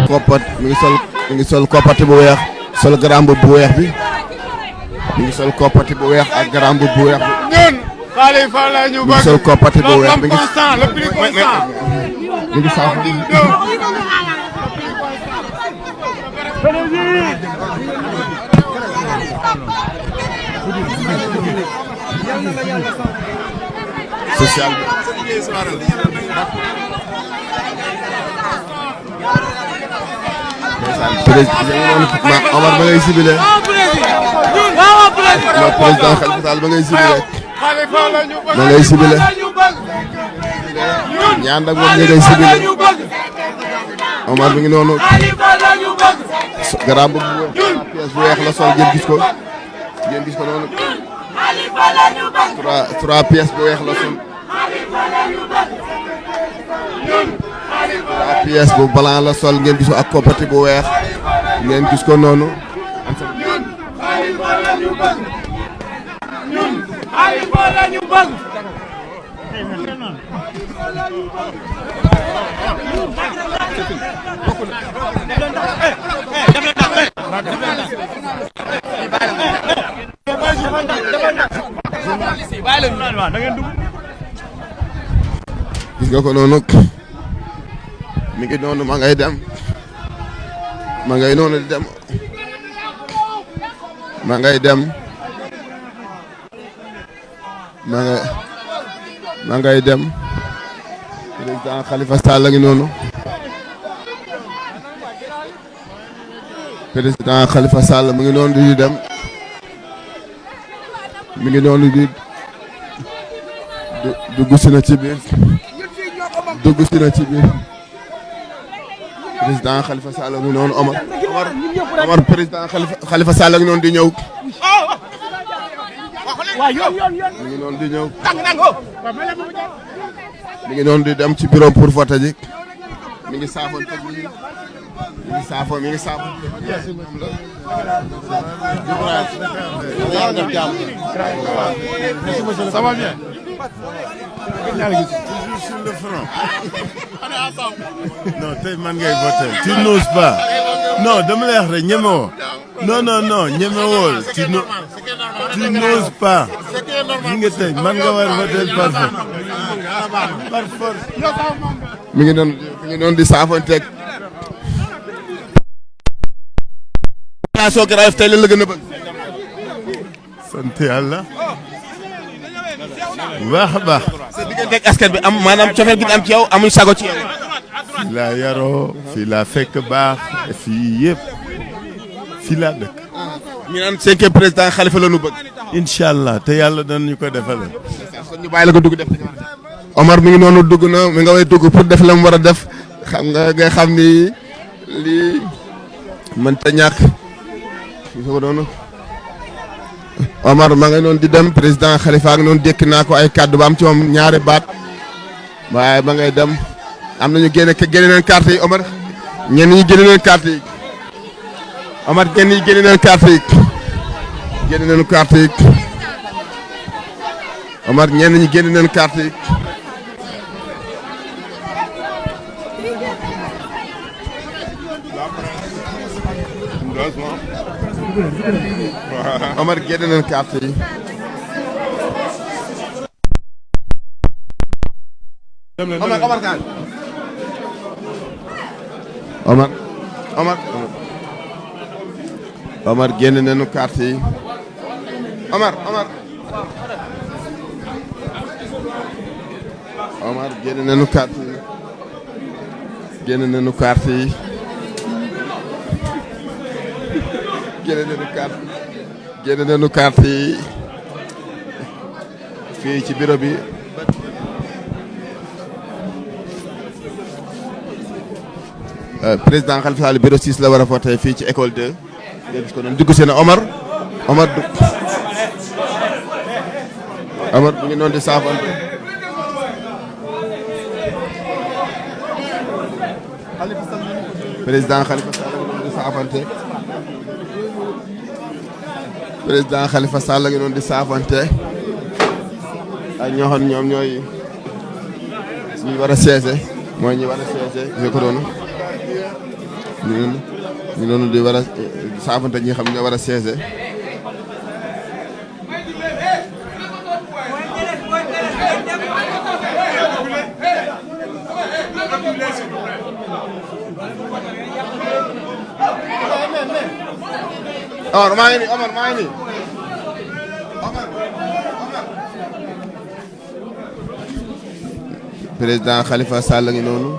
koppat mi ngi sol koppati bu weex sol garamb bu weex bi mi ngi sol koppati bu weex ak garamb bu weex bi. ñun Khalifa la ñu bëgg. mi ngi sol koppati bu weex mi ngi le plus constant. mi ngi saafara. social bi. Omar ba ngay sibile. président Khalifa Sall ba ngay sibile. ba ngay sibile. ñaan ak moom ñi ngay sibile. Omar mi ngi noonu. garam bu pièce bu weex la sol ngeen gis ko. ngeen gis ko noonu. trois pièces bu weex la sol. trois pièces bu blanc la sol ngeen gis ko ak koppati bu weex. ngeen gis ko noonu. gis nga ko noonu mi ngi noonu ma ngay dem ma ngay noonu di dem ma ngay dem ma ngay dem président Khalifa Sall la ngi noonu président Khalifa Sall mu ngi noonu di dem mi ngi noonu di dugg si na ci biir dugg si na ci biir président Khalifa Sall mu ngi noonu Omar président Khalifa Sall la ngi noonu di ñëw mi ngi noonu di ñëw mi ngi noonu di dem ci bureau pour voter ji mi ngi saafoon teg mi ngi saafoon mi ngi saafoon ça va bien. toujours sur le front. non tey man ngay voter tu n'oses pas. non dama lay wax rek ñemewoo. non ñemewoo tu n'oses pas. li nga tey man nga war voter par force. mi ngi noonu di saafoon teg. soo gën tey lan la gën a bëgg. sant yàlla. bu baax a baax. sa diggante ak askan bi am maanaam cofeel gi am ci yow amuñ sago ci yow. fii laa yaroo fii laa fekk baax fii yëpp fii laa dëkk. ñu naan 5e président Khalifa la ñu bëgg. incha allah te yàlla danañu ko defal. kon ñu bàyyi la ko dugg def. Omar mi ngi noonu dugg na mi nga way dugg pour def la mu war a def xam nga xam ni lii mënta ñàkk. Omar ma nga noonu di dem président Khalifa ak noonu dékk naa ko ay kàddu ba am ci moom ñaari baat waaye ba ngay dem am nañu génne leen carte yi Omar ñenn ñi génne leen carte yi Omar ñenn ñi génne leen carte yi génne leen carte yi Omar ñenn ñi génne leen carte yi Omar génne leen carte yi. Omar kaay. Omar génne nañu carte yi. Omar génne nañu carte yi. génne nañu carte yi. génne nañu carte yi fii ci bureau bi président Khalifa Sall bureau 6 la war a voté fii ci école 2 nga gis ko noonu dugg seen Omar bu ngi noonu di saafante président Khalifa Sall di saafante président Khalifa Sall la ngi doon di saafante ak ñoo xam ñoom ñooy ñi war a seese mooy ñi war a seese ñu ko doon ñu noonu di war a saafante ñi xam ne war a siège. Omar maa ngi nii Omar maa ngi nii président Khalifa Sall ngi noonu.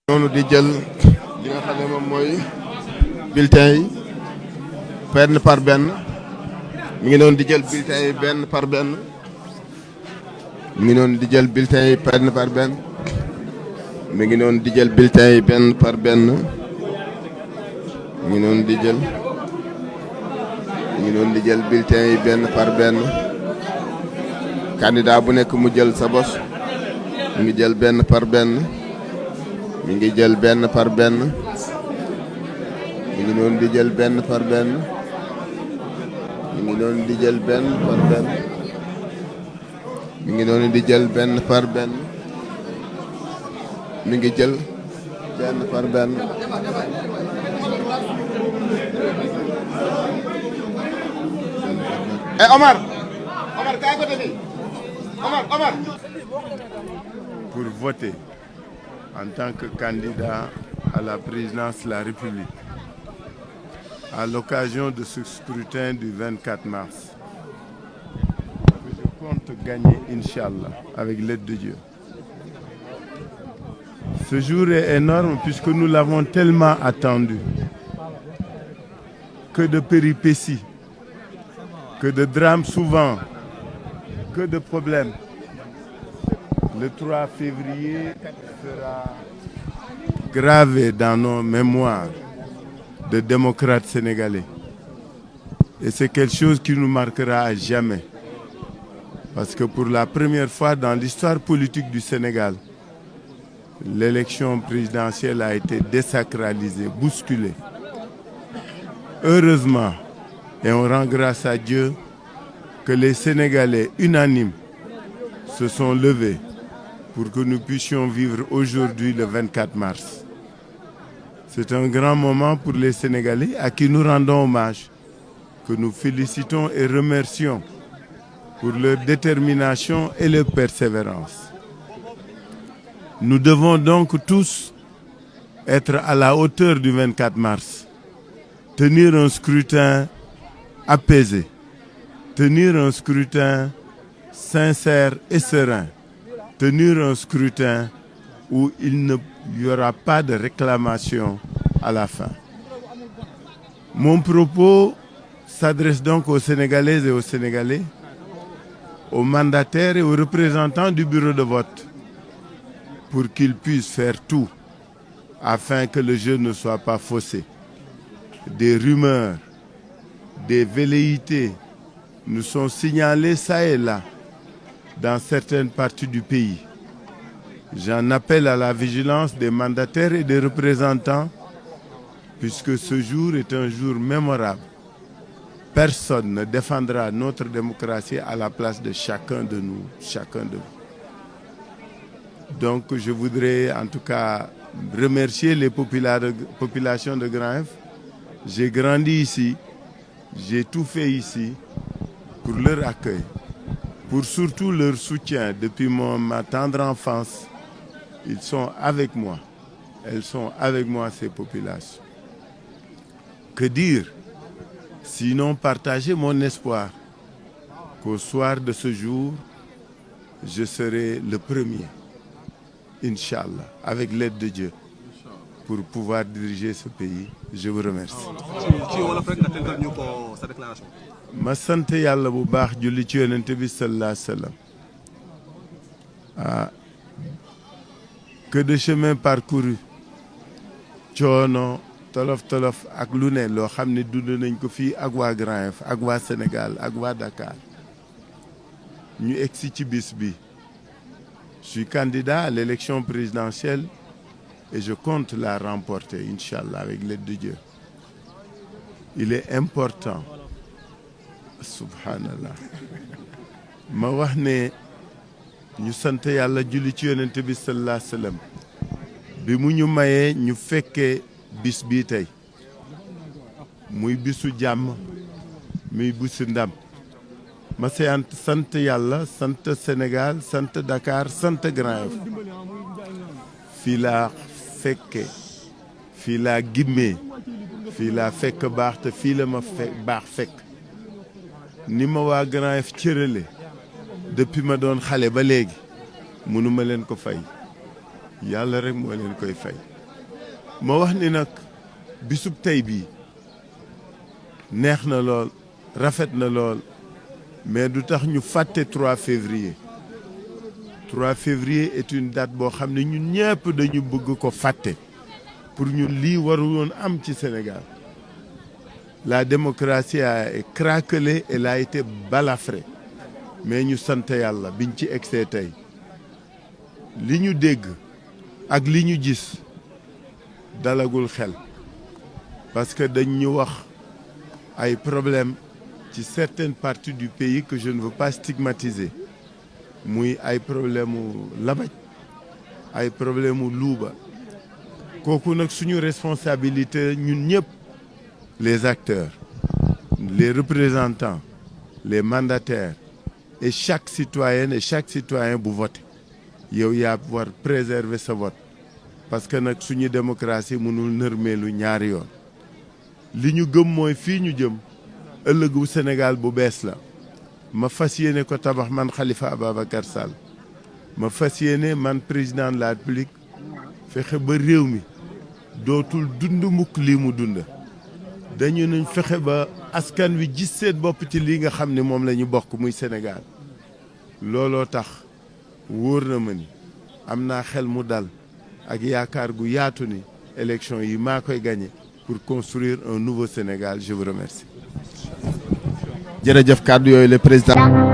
noonu di jël li nga xam ne moom mooy bulletin yi benn par benn mi ngi noonu di jël bulletin yi benn par benn mi ngi noonu di jël bulletin yi benn par benn mi ngi noonu di jël bulletin yi benn par benn mi ngi noonu di jël mi ngi noonu di jël bulletin yi benn par benn candidat bu nekk mu jël sa bos mi ngi jël benn par benn mi ngi jël benn par benn mi ngi noonu di jël benn par benn mi ngi noonu di jël benn par benn mi ngi noonu di jël benn par benn mi ngi jël benn par benn Omar kaay ko defi Omar pour voter en tant que candidat à la présidence de la République à l'occasion de ce scrutin du 24 mars que je compte gagner, Inch'Allah, avec l'aide de Dieu. Ce jour est énorme puisque nous l'avons tellement attendu. Que de péripéties, que de drames souvent, que de problèmes. Le 3 février sera gravé dans nos mémoires de démocrates sénégalais. Et c'est quelque chose qui nous marquera à jamais. Parce que pour la première fois dans l'histoire politique du Sénégal, l'élection présidentielle a été désacralisée, bousculée. Heureusement, et on rend grâce à Dieu, que les Sénégalais unanimes se sont levés pour que nous puissions vivre aujourd'hui le 24 mars. C'est un grand moment pour les Sénégalais à qui nous rendons hommage, que nous félicitons et remercions pour leur détermination et leur persévérance. Nous devons donc tous être à la hauteur du 24 mars, tenir un scrutin apaisé, tenir un scrutin sincère et serein, tenir un scrutin où il n'y aura pas de réclamation à la fin. Mon propos s'adresse donc aux Sénégalaises et aux Sénégalais, aux mandataires et aux représentants du bureau de vote, pour qu'ils puissent faire tout afin que le jeu ne soit pas faussé. Des rumeurs, des velléités nous sont signalées ça et là dans certaines parties du pays. J'en appelle à la vigilance des mandataires et des représentants, puisque ce jour est un jour mémorable. Personne ne défendra notre démocratie à la place de chacun de nous, chacun de vous. Donc je voudrais en tout cas remercier les populations de Grand F. J'ai grandi ici, j'ai tout fait ici pour leur accueil, pour surtout leur soutien depuis ma tendre enfance. Ils sont avec moi, elles sont avec moi, ces populations. que dire sinon partager mon espoir qu'au soir de ce jour, je serai le premier, Inch'Allah, avec l'aide de Dieu, pour pouvoir diriger ce pays. Je vous remercie. ma sant yàlla bu baax julli ci yonent bi sallallahu alayhi wa sallam. Que de chemin parcouru coono tolof ak lu ne loo xam ne dund nañ ko fii ak waa Grand Yoff ak waa Sénégal ak waa Dakar ñu egsi ci bis bi. Je suis candidat à l'élection présidentielle et je compte la remporter, Inch'Allah, avec l'aide de Dieu. Il est important, subhanallah, ma wax ne ñu sant yàlla julli ci yonent bi sallallahu alayhi wa sallam bi mu ñu mayee ñu fekkee bis bii tey muy bisu jàmm muy bisu ndam ma sant yàlla sant Sénégal sant Dakar sant Grand Yoff fii laa fekke fii laa gimmee fii laa fekk baax te fii la ma baax fekk ni ma waa Grand Yoff cërale depuis ma doon xale ba léegi mënuma leen ko fay yàlla rek moo leen koy fay ma wax ni nag bisub tey bii neex na lool rafet na lool mais du tax ñu fàtte 3 février 3 février est une date boo xam ne ñun ñëpp dañu bëgg ko fàtte pour ñun lii warul woon am ci Sénégal. La démocratie a été craquelée, elle a été balafrée mais ñu sant yàlla biñ ci egsee tey li ñu dégg ak li ñu gis dalagul xel parce que dañ ñu wax ay problème ci certaines parties du pays que je ne veux pas stigmatiser muy ay problème mu labaj ay problème mu luuba kooku nag suñu responsabilité ñun ñëpp les acteurs les représentants les mandataires et chaque citoyenne et chaque citoyen bu vote yow yaa war préserver sa vote parce que nag suñu démocratie mënul nërmeelu ñaari yoon li ñu gëm mooy fii ñu jëm ëllëgu Sénégal bu bees la ma fas yéene ko tabax man Khalifa Ababacar Sall ma fas yéene man président de la République fexe ba réew mi dootul dund mukk lii mu dund dañu nañ fexe ba askan wi gis seen bopp ci lii nga xam ne moom la ñu bokk muy Sénégal looloo tax wóor na ma ni am naa xel mu dal ak yaakaar gu yaatu ni élection yi maa koy gagné pour construire un nouveau Sénégal. Je vous remercie. jërëjëf kàddu yooyu le président